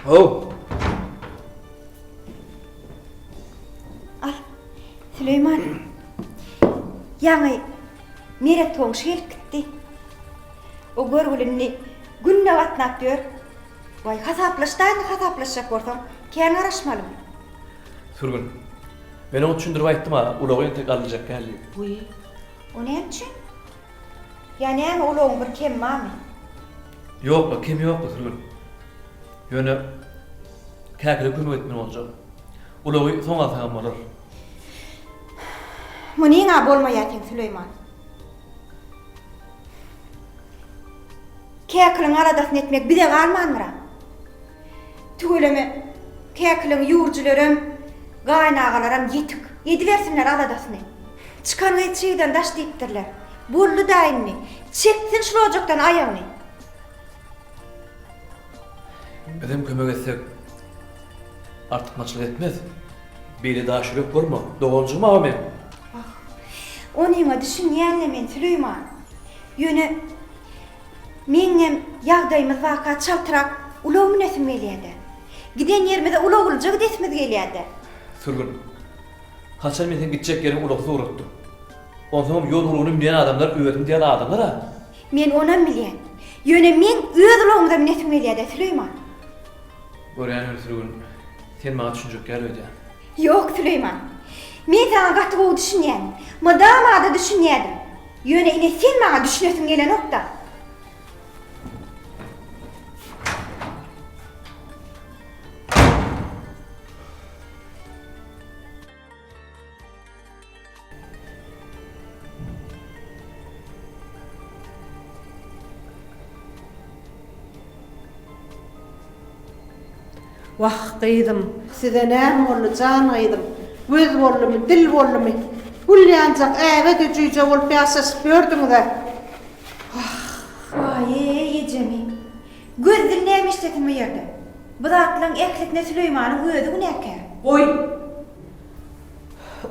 How. Al, Süleýman. Ýaňy Meret goňşy gelip gitdi. O görgüli indi günde gatnap ýör. Waý, hasaplaşda indi hasaplaşjak bolsaň, kän garaşmalymy? Sürgün. Men oňa düşündirip aýtdym-a, ulagy entek alyljak däl diýip. Wiý, o näme üçin? Ýa näme ulagyň bir kemi barmy? Ýok-la, kemi ýok-la, Sürgün. Ýöne Käkile kömek etmeli boljak. Ulagy soň alsagam bolar. Munyň-a bolmaýar seň, Süleýman. Käkiliň aladasyny etmek bize galmandyr-a. Tüweleme, Käkiliň ýüwürjilerem, gaýynagalaram ýetik. Edibersinler aladasyny. Çykan gyz çygdan daş diýipdirler. Boldy-da indi. Çeksin şul ojakdan aýagyny. Bizem kömek etsek, artykmaçlyk etmez. Beýle daş ýürek bolma, doganjygym-a o meň. Wah, onyňa düşünýän-le men, Süleýman. Ýöne meňňem ýagdaýymyz barka çaltrak ulag münesim gelýä-dä. Giden ýerimize ulaglyja gidesimiz gelýä-dä. Sürgün, haçan men seni gitjek ýeriňe ulagsyz ugratdym? Onsoňam ýol ulagyna münýän adamlar özüm diýen adamlar-a. Men onam bilýän. Ýöne meň öz ulagymyza münesim gelýä-dä, Süleýman. Görýän ýöne Sürgün, sen maňa düşünjek däl öýdýän. Ýok, Süleýman. Men saňa gaty gowy düşünýän. Mydama-da düşünýädim. Ýöne ine sen maňa düşünesiň gelenok-da. Wah, gyzym, size näme boldy, jan gyzym? Göz boldumy, dil boldumy? Gül ýanjak, äbe-de jüýje bolup ýaşaşyp ýördüňiz-ä. Wah! Waý-eý, ejemi! Göz-dil näme işlesin bu ýerde? Bu zatlaryň ählisine Süleýmanyň özi günäkär. Goý,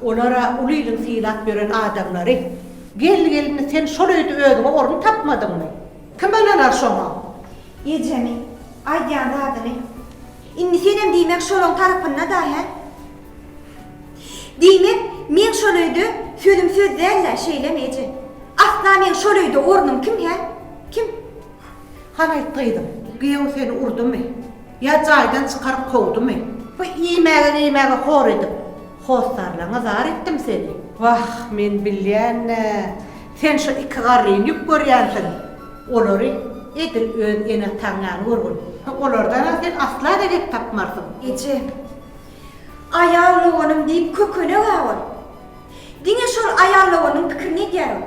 Olar-a uly iliň sylap ýören adamlary. Gel-gel indi sen şol öýde özüňe orun tapmadyňmy? Kim ynanar şoňa? Ejemi, aýdýan zadyny. Indi senem diýmek şolaň tarapynda-da, hä? Diýmek, meň şol öýde sözüm söz däl-dä, şeýlemi, eje? Asla meň şol öýde ornum kim, hä? Kim? Hany aýt gyzym, giýew seni urdumy? Ýa jaýdan çykaryp kowdumy? Bu iýmäge-geýmäge hor edip, hossarlaňa zar etdim seni. Wah, men bilýän-dä, sen şo iki garryny ýük görýänsiň. Olary edil öz ene-ataň ýaly görgün. Olardan-a sen asla-da gep tapmarsyň. Eje, aýal doganym diýip kökenek-ä ol. Diňe şol aýal doganynyň pikirini edýär ol.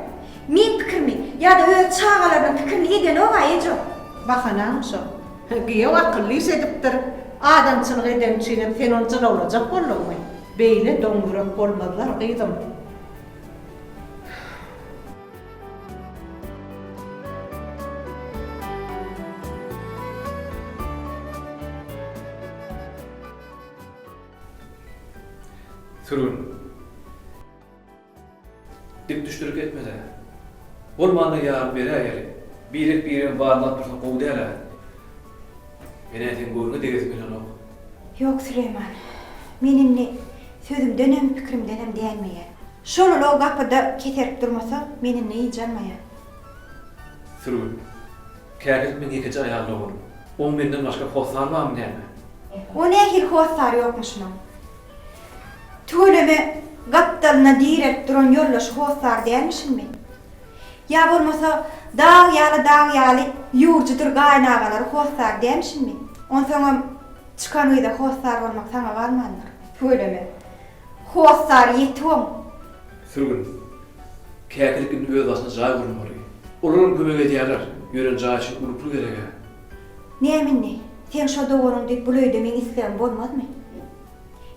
Meň pikirimi ýa-da öz çagalarynyň pikirini edenog-a eje ol. Bahanaň şo. Giýew akylly iş edipdir. Adamçylyk edeni üçinem sen ony jylawlajak bolduňmy? Beýle doňýürek bolmazlar, gyzym. Sürgün. Dikdüşdülik etme-de. Bolmanda ýarym beräýeli. Birek-biregiň baryny alyp dursak gowy däl-ä. Men-ä seň göwnüňe degesim gelenok. Ýok, Süleýman. Men indi sözümdenem, pikirimdenem dänmeýän. Şol ulag gapyda keserip durmasa, men indi ynjalmaýan. Sürgün. Käkilik meň ýekeje aýal doganym. Oň menden başga hossary barmy näme? O nähili hossary ýokmuşyn oň? Tüweleme, gapdalynda direlip duran ýoldaşy hossar dälmişinmi? Ýa bolmasa, dag ýaly dag ýaly ýurjudyr gaýynagalary hossar dälmişinmi? Onsoňam, çykan gyza hossar bolmak saňa galmandyr. Tüweleme, hossary ýetik oň. Sürgün. Käkilik indi öz başyna jaý gurmaly. Olaram kömek edýärler, ýöne jaý üçin uly pul gereg-ä. Näme indi, seň şo doganyň diýip bul öýde meň islegim bolmazmy?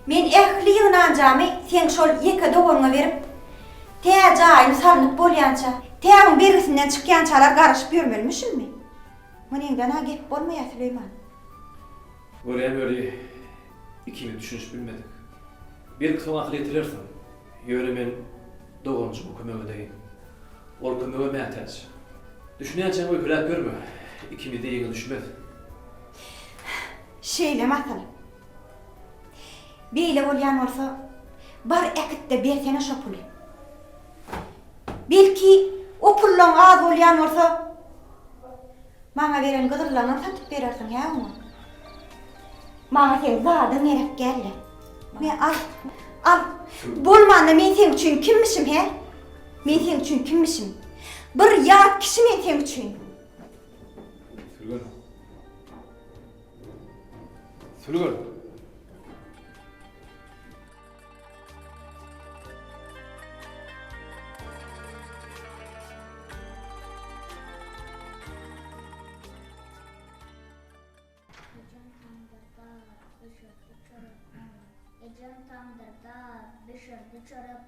Men ähli ýygnanjamy seň şol ýeke doganyňa berip, tä jaýym salnyp bolýança, tä oň bergisinden çykýançalar garaşyp ýörmelimişimmi? Munyňdan-a gep bolmaýar, Süleýman. Görýän weli, ikimiz düşünişip bilmedik. Belki soň akyl ýetirersiň. Ýöne men doganjyma kömek edeýin. Ol kömege mätäç. Düşünýänçäň öýkeläp ýörme. Ikimizde ýeňil düşmez. Şeýlemi asyl? Beýle bolýan bolsa, bar äkit-de bersene şo puly. Belki, o pullaň az bolýan bolsa, maňa beren gyzyllaňam satyp berersiň, hä oňa? Maňa seň zadyň gerek däl-le. Me, al, al. Bolmanda men seň üçin kimmişim, hä? Men seň üçin kimmişim? Bir ýat kişi men seň üçin. Sülgün. Sülgün. Ejem tamdyrda bişirdi çörek Ejem tamdyrda bişirdi çörek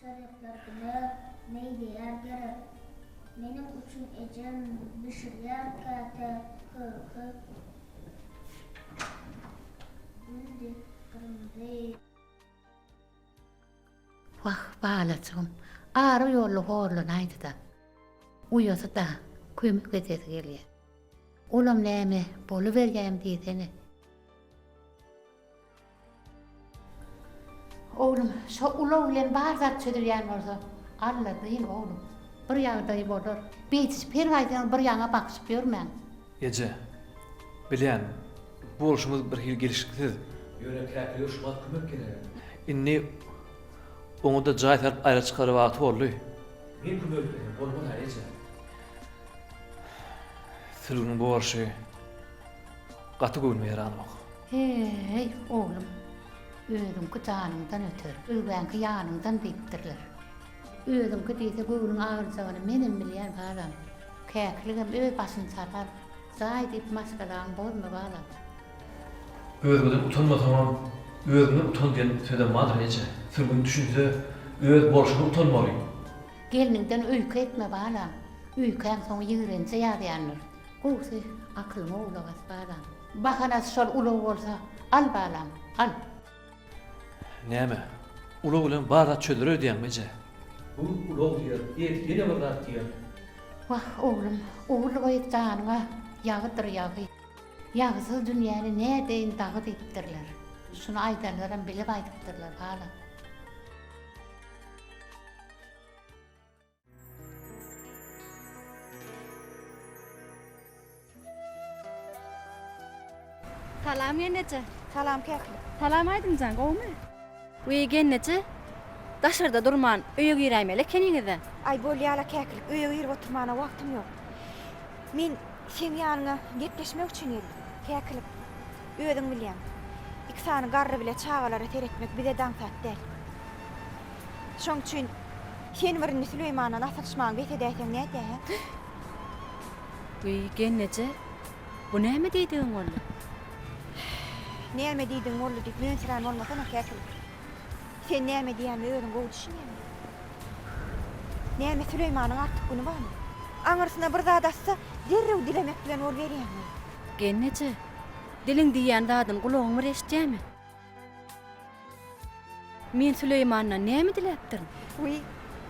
Çörekler bile meýleýär gerek Meniň üçin ejem bişirýär käte köke Gül dek gyrmyzy. Wah, balajygym, ary ýolda horlanaýdy-da. Uýasy-da, kömek edesi gelýär. Olam näme, boluberýämi diýsene. Oglum, şo ulag bilen bar zat çözülýän bolsa, Alla dyn, oglum. Bir ýagdaý bolar. Beýdişip her haýsyňyz bir ýaňa bakyşyp ýörmäň. Eje, bilýän, bu bolşuňyz birhili gelşiksiz. Ýöne Käkilige şu wagt kömek gerek. Indi oňa-da jaý salyp aýra çykara wagty boldy. Men kömek etmesem bolmaz-a, eje. Sülgüniň bu bolşy gaty göwnüme ýaranok. Heý, oglum, özüňki janyňdan öter, özgäňki ýanyňdan diýipdirler. Özüňki diýse göwnüň agyrjagyny menem bilýän, balam. Käkiligem öz başyny çalar. Jaý diýip maşgalaňy bozma, balam. Özgeden utanmasaňam, özüňden utan diýen sözem bardyr, eje. Sülgün düşünse, öz bolşuna utanmaly. Gelniňden öýke etme, balam. Öýkäň soňy ýigrenje ýazýandyr. Gowusy, akylyňa gulak as, balam. Bahanasy şol ulag bolsa, al, balam, al. Näme, ulag bilen bar zat çözüler öýdýäňmi, eje? Bu ulag diýer, ertir ýene bir zat diýer. Wah, oglum, ogul gyz janyňa ýagydyr, ýagy. Ýagysyz dünýäni nädeýin dagy diýipdirler. Şuny aýdanlaram bilip aýdypdyrlar, balam. Salam gelneje. Salam Käkilik. Salam Aýdymjan, gowumy? Wiý gelneje, daşarda durman öýe giräýmeli ekeniňiz-ä. Aý bolýa-la Käkilik, öýe girip oturmana wagtym ýok. Men seň ýanyňa gepleşmek üçin geldim. Käkilik, özüň bilýäň, iki sany garry bile çagalara seretmek bize-de aňsat däl. Şoň üçin sen bir indi Süleýmandan asylyşmagyňy bes edäýseň nädýä, hä? Wiý, gelneje, bu näme diýdigiň boldy? Näme diýdigiň boldy diýip mönsürän bolmasana, Käkilik. Sen näme diýýänine özüň gowy düşünýäňmi? Näme, Süleýmanyň artyk güni barmy? Aňyrsyna bir zat atsa, derrew dilemek bilen boluberýäňmi? Gelneje, diliň diýýän zadyny gulagyň bir eşidýämi? Men Süleýmandan näme diläpdirin? Wiý,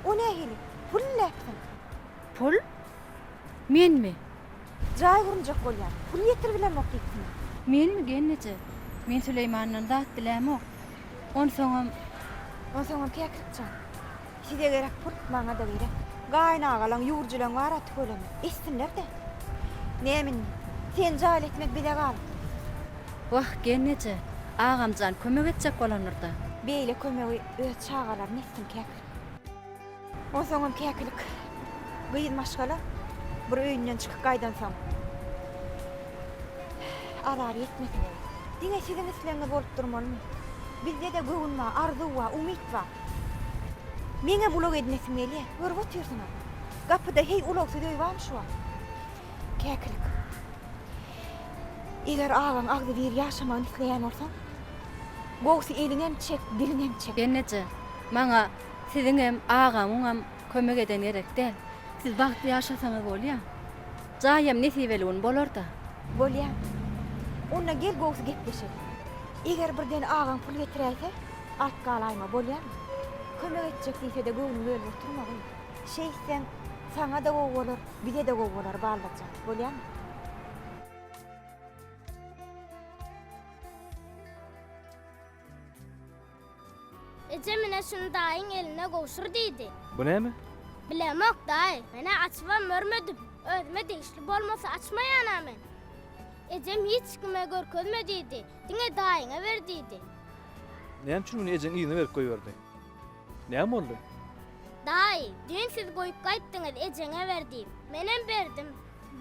o nähili? Pul diläpsiň. Pul? Menmi? Jaý gurunjak bolýan. Pul ýetiribilemok diýipsiň-ä. Menmi, gelneje? Men Süleýmandan zat dilämok. Onsoňam. Onsoňam Käkirik jan. Size gerek pul, maňa-da gerek. Gaýynagalaň, ýüwürjileň bar-a tüweleme. Etsinler-dä. Näme indi? Seni jaýly etmek bize galypdyr. Wah, gelneje, agamjan kömek etjek bolandyr-da. Beýle kömegi öz çagalaryna etsin, Käkilik. Onsoňam Käkilik gyz maşgala bir öýünden çykyp gaýdansoň, azary ýetmesin. Diňe siziň islegiňiz bolup durmalymy? Bizde-de göwün bar, arzuw bar, umyt bar. Meňem ulag edinesim gelýär. Görüp otyrsyň-a. Gapyda heý ulagsyz öý barmy şu wagt? Käkilik. Eger agaň agzybir ýaşamagyny isleýän bolsaň, gowusy eliňem çek, diliňem çek. Gelneje, maňa siziňem, agamyňam kömek eden gerek däl. Siz bagtly ýaşasaňyz bolýa. Jaýam nesibeli gün bolar-da. Bolýa. Onda gel gowusy gepleşeli. Eger birden agaň pul getiräýse, alyp galaýma, bolýamy? Kömek etjek diýse-de göwnüň bölüp oturmagyn. Şeýtseň, saňa-da gowy bolar, bize-de gowy bolar, baldajan. Bolýamy? Ejem ine şuny daýyň eline gowşur diýdi. Bu näme? Bilemok daýy, men-ä açybam görmedim. Özüme degişli bolmasa açmaýan-a men. Ejem hiç kime görkezme diýdi, diňe daýyňa ber diýdi. Näme üçin muny ejeň yzyna berip goýberdi? Näme boldy? Daýy, düýn siz goýup gaýtdyňyz ejeňe ber diýip. Menem berdim.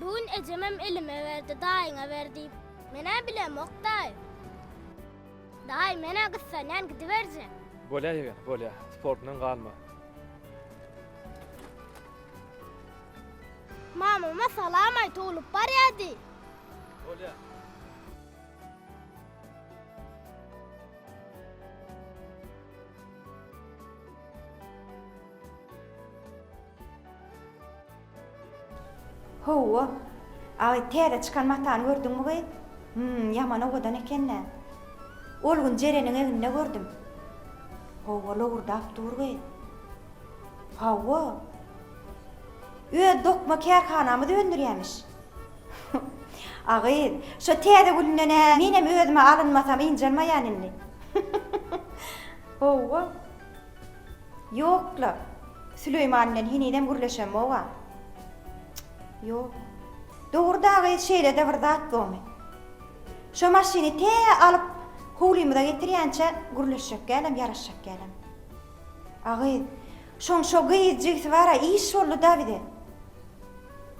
Bu gün ejemem elime berdi daýyňa ber diýip. Men-ä bilemok daýy. Daýy, men-ä gyssanýan gidiberjek. Bolýa ýegen, bolýa. Sportdan galma. Mamama salam aýt, howlup barýa diý. Bolýa. Hawa. Aý, täze çykan matany gördüňmi gyz? Hum, ýaman owadan eken-dä. Ol gün Jereniň egninde gördüm. Hawa, lowurdap dur gyz. Hawa. Öz dokma kärhanamyz öndürýämiş. A gyz, şo täze gülünden-ä menem özüme alynmasam ynjalmaýan indi. Hawa. Ýok-la, Süleýman bilen henizem gürleşemok-a. Ýok. Dogry dagy şeýle-de bir zat bormy? Şo maşyny tä alyp howlymyza getirýänçä gürleşjek dälem, ýaraşjak dälem. A gyz, şoň şo gyz jigsi bar-a iş boldy-da bize.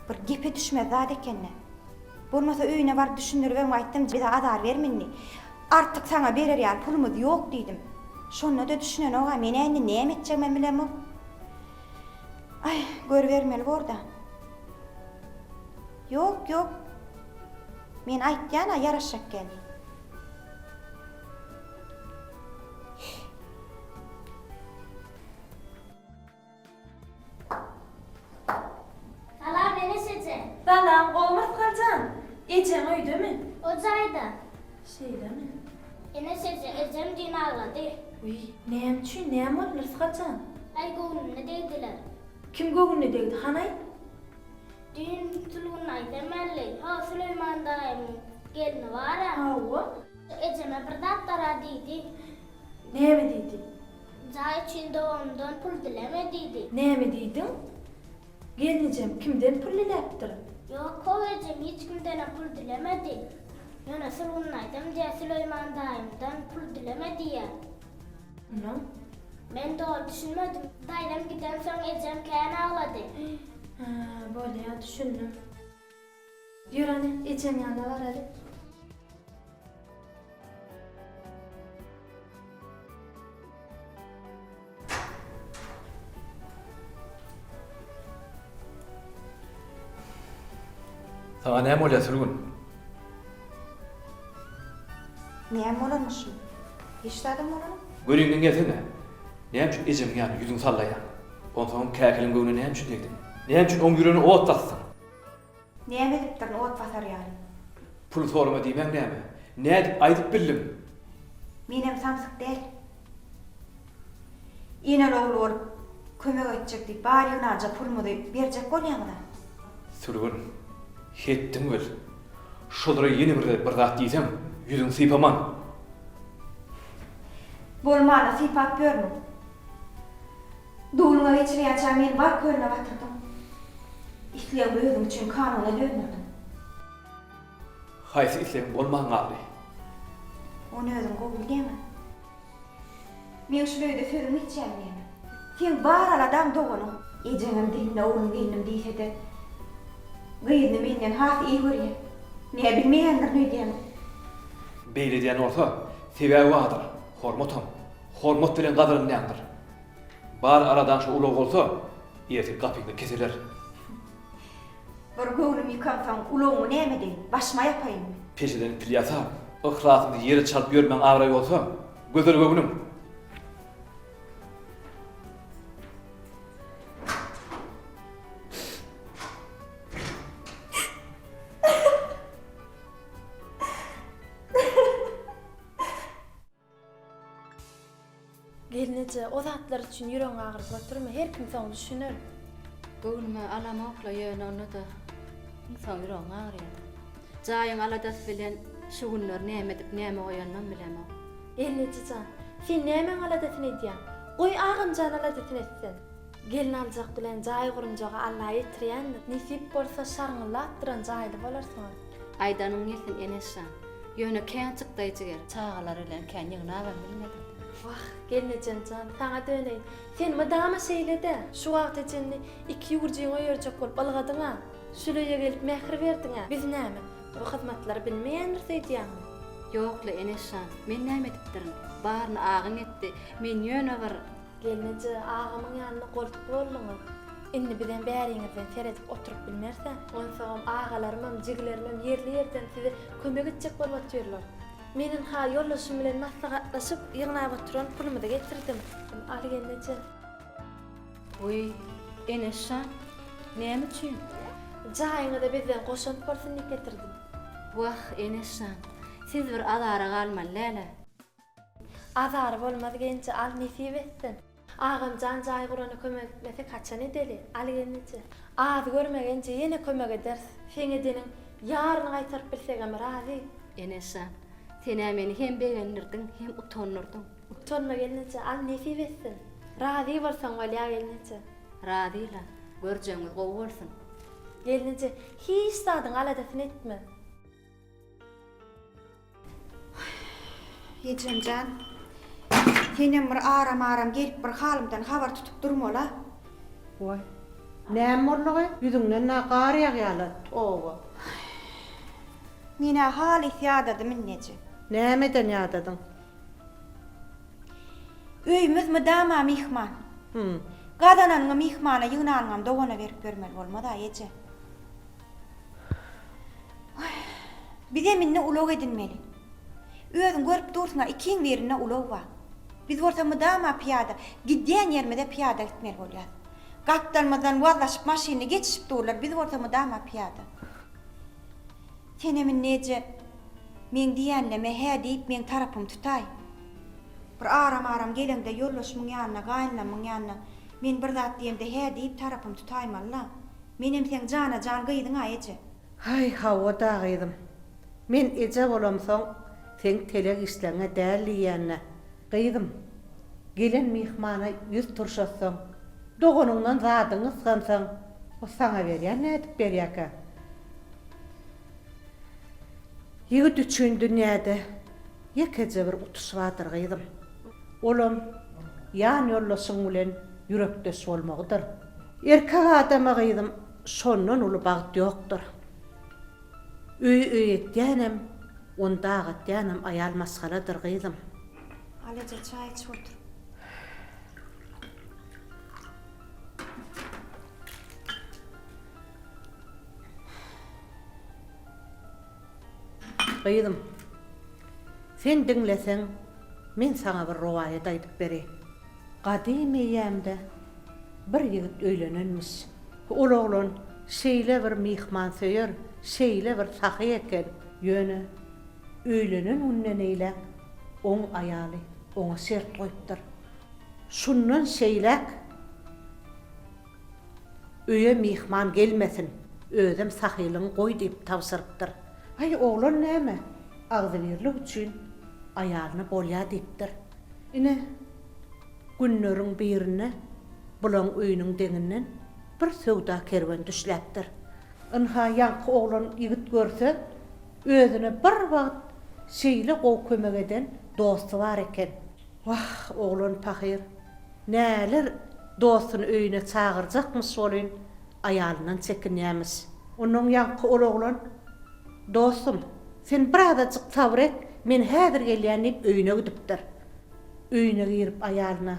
Bir gepe düşmez zat eken-dä. Bolmasa öýüne baryp düşündiribem gaýtdym, bize azar berme indi. Artyk saňa berer ýaly pulumyz ýok diýdim. Şonda-da düşünenog-a, men-ä indi näme etjegimem bilemok. Aý, görübermeli bor-da. Ýok, ýok. Men aýtýan-a ýaraşjak gel diýip. Salam Eneş eje. Salam, gowy Rysgal jan. Ejeň öýdemi? O jaýda. Şeýlemi? Eneş eje, ejem düýn aglady. Wiý, näme üçin, näme boldy Rysgal jan? Aý göwnüne degdiler. Kim göwnüne degdi, hany aýt? Düýn Sülgün aýdam geldi. Ho, Süleýman daýymyň gelni bar-a. Hawa. Ejeme bir zatlar-a diýdi. Näme diýdi? Jaý üçin doganymdan pul dileme diýdi. Näme diýdiň? Gelnejem kimden pul diläpdir? Ýok, how ejem hiç kimdenem pul dilemedi. Ýöne Sülgünaýdam diýýär, Süleýman daýymdan pul dileme diýýär. Onnoň? Men doly düşünmedim. Daýzam gidensoň ejem kän aglady. Hä, bolýa, düşündim. Ýör hany, ejeň ýanyna baraly. Saňa näme bolýar Sülgün? Näme bolanmyşyn? Hiç zadam bolanok. Göriňden gelsene. Näme üçin ejemiň ýanynda ýüzüňi sallaýaň? Onsoňam Käkiliň göwnüne näme üçin degdiň? Näme üçin oň ýüregine ot basdyň? Näme edipdirin ot basar ýaly? Pul sorama diýmäň näme? Nädip aýdyp bildiň? Menem samsyk däl. Eneli-ogul bolup kömek etjek diýip bar ýygnanja pulumyzy berjek bolýaňyz-a. Sülgün, hetdiň bil. Şolara ýene bir bir zat diýseň, ýüzüňi sypaman. Bolmanda sypap ýörmüň. Duluňa geçirýänçäň meni bar kölüne batyrdyň. Islegimi özüň üçin kanuna döndürdiň. Haýsy islegiň bolman galdy? Ony özüň gowy bilýäň-ä. Meň şul öýde sözüm geçýärmi näme? Seň bar aladaň doganyň. Ejeňem dilinde oglum gelnim diýse-de, gyzyny menden has eý görýär. Nä bilmeýändirin öýdýäň? Beýle edýän bolsa, sebäbi bardyr, hormatam. Hormat bilen gadyrlanýandyr. Bar aladaň şu ulag bolsa, ertir gapyňda keseler. Bir göwnüm ýykansoň, ulagyňy näme edeýin, başyma ýapaýynmy? Peşeden pil ýasap, yhlasyňy ýere çalyp ýörmäň abraý bolsa, gözel göwnüň. Gelneje, o zatlar üçin ýüregiňi agyrdyp oturma, her kim soň düşüner. Göwnüme alamok-la, ýöne onda-da iň soň ýüregiň agyrýar-da. Jaýyň aladasy bilen şu günler näme edip, näme goýanynam bilemok. Gelneje jan, Sen nämäň aladasyny edýäň? Goý agamjan aladasyny etsin. Gelin aljak bilen jaý gurunjagy Alla ýetirýändir. Nesip bolsa şarňyllap duran jaýly bolarsyňyz. Aýdanyň gelsin Eneşjan. Ýöne kän çykdaýy jiger. Çagalar bilen kän ýygnabam bilmedim. Wah, gelnejemjan, saňa döneýin. Sen mydama şeýle-dä. Şu wagta çenli iki ýüwürjiňi öýerjek bolup ylgadyň-a. Şul öýe gelip mähir berdiň-ä. Biz näme, bu hyzmatlary bilmeýändiris öýdýäňmi? Ýok-la, Eneşjan, men näme edipdirin? Baryny agaň etdi. Men ýöne bir. Gelneje, agamyň ýanynda goltgy bolduňyz. Indi bizem bäriňizden seredip oturyp bilmeris-ä. Onsoňam agalarymam, jigilerimem ýerli-ýerden size kömek etjek bolup otyrlar. Men ynha ýoldaşym bilen maslahatlaşyp, ýygnap oturan pulumyzy getirdim. Al gelneje. Wiý, Eneşjan, näme üçin? Jaýyňyza bizden goşant bolsun diýip getirdim. Wah, Eneşjan, siz bir azara galmaly däl-ä. Azary bolmaz genje, al nesip etsin. Agamjan jaý gurana kömek etmesek haçan edeli? Al gelneje. Az görme genje ýene kömek ederis. Seň edeniň ýaryny gaýtaryp bilsegem razy. Eneşjan, sen-ä meni hem begendirdiň, hem utandyrdyň. Utanma gelneje, al nesip etsin. Razy bolsaň bolýa gelneje. Razy-la, görjegiňiz gowy bolsun. Gelneje, hiç zadyň aladasyny etme. Ejem jan, senem bir aram-aram gelip bir halymdan habar tutup durmaly-a. Waý, näme boldugy? Ýüzüňden-ä gar ýagýa-la, toba. Men-ä halys ýadadym indi eje. Nämeden ýadadyň? Öýümiz mydama myhman. Gazananyňy myhmana, ýygnanyňam dogana berip ýörmeli bolmaz-a, eje. Bizem indi ulag edinmeli. Özüň görüp dursuň-a, ikiň birinde ulag bar. Biz bolsa mydama pyýada, gidýän ýerimize pyýada gitmeli bolýas. Gapdalymyzdan wazlaşyp maşynly geçişip durlar, biz bolsa mydama pyýada. Senem indi eje, meň diýenleme hä diýip meň tarapymy tutaý. Bir aram-aram geleňde ýoldaşymyň ýanyna, gaýynlamyň ýanyna men bir zat diýemde hä diýip tarapymy tutaýmaly-la. Menem seň jana-jan gyzyň-a, eje. Haý, hawa-da, gyzym. Men eje bolamsoň, seň telek işleňňe däl diýýän-dä. Gyzym, gelen myhmana ýüz turşatsaň, doganyňdan zadyňy gysgansaň, o saňa berýän nädip berýäkä? Ýigit üçin dünýäde ýekeje bir utuş bardyr, gyzym. Olam ýan ýoldaşyň bilen ýürekdeş bolmagydyr. Erkek adama gyzym şondan uly bagt ýokdur. Öýi öý etýänem, ony dagatýanam aýal maşgaladyr gyzym. Al eje çaý içip otur. Gyzym, sen diňleseň, men saňa bir rowaýat aýdyp bereýin. Gadym eýýämde bir ýigit öýlenenmiş. Ol oglan şeýle bir myhmansöýer, şeýle bir sahy eken. Ýöne öýlenen günden eýläk oň aýaly oňa şert goýupdyr. Şundan şeýläk öýe myhman gelmesin, özem sahylygyňy goý diýip tabşyrypdyr. Aý, oglan näme, agzybirlik üçin aýalyna bolýa diýipdir. Ine, günleriň birinde bulaň öýüniň deňinden bir söwda kerwen düşläpdir. Ynha, ýaňky oglan ýigit görse, özüne bir wagt şeýle gowy kömek eden dosty bar eken. Wah, oglan pahyr, näler dostuny öýüne çagyrjakmyş welin, aýalyndan çekinýämiş. Onnoň ýaňky ol oglan, Dostum, sen birazajyk sabyr et, men häzir gelýän diýip öýüne gidipdir. Öýüne girip aýalyna.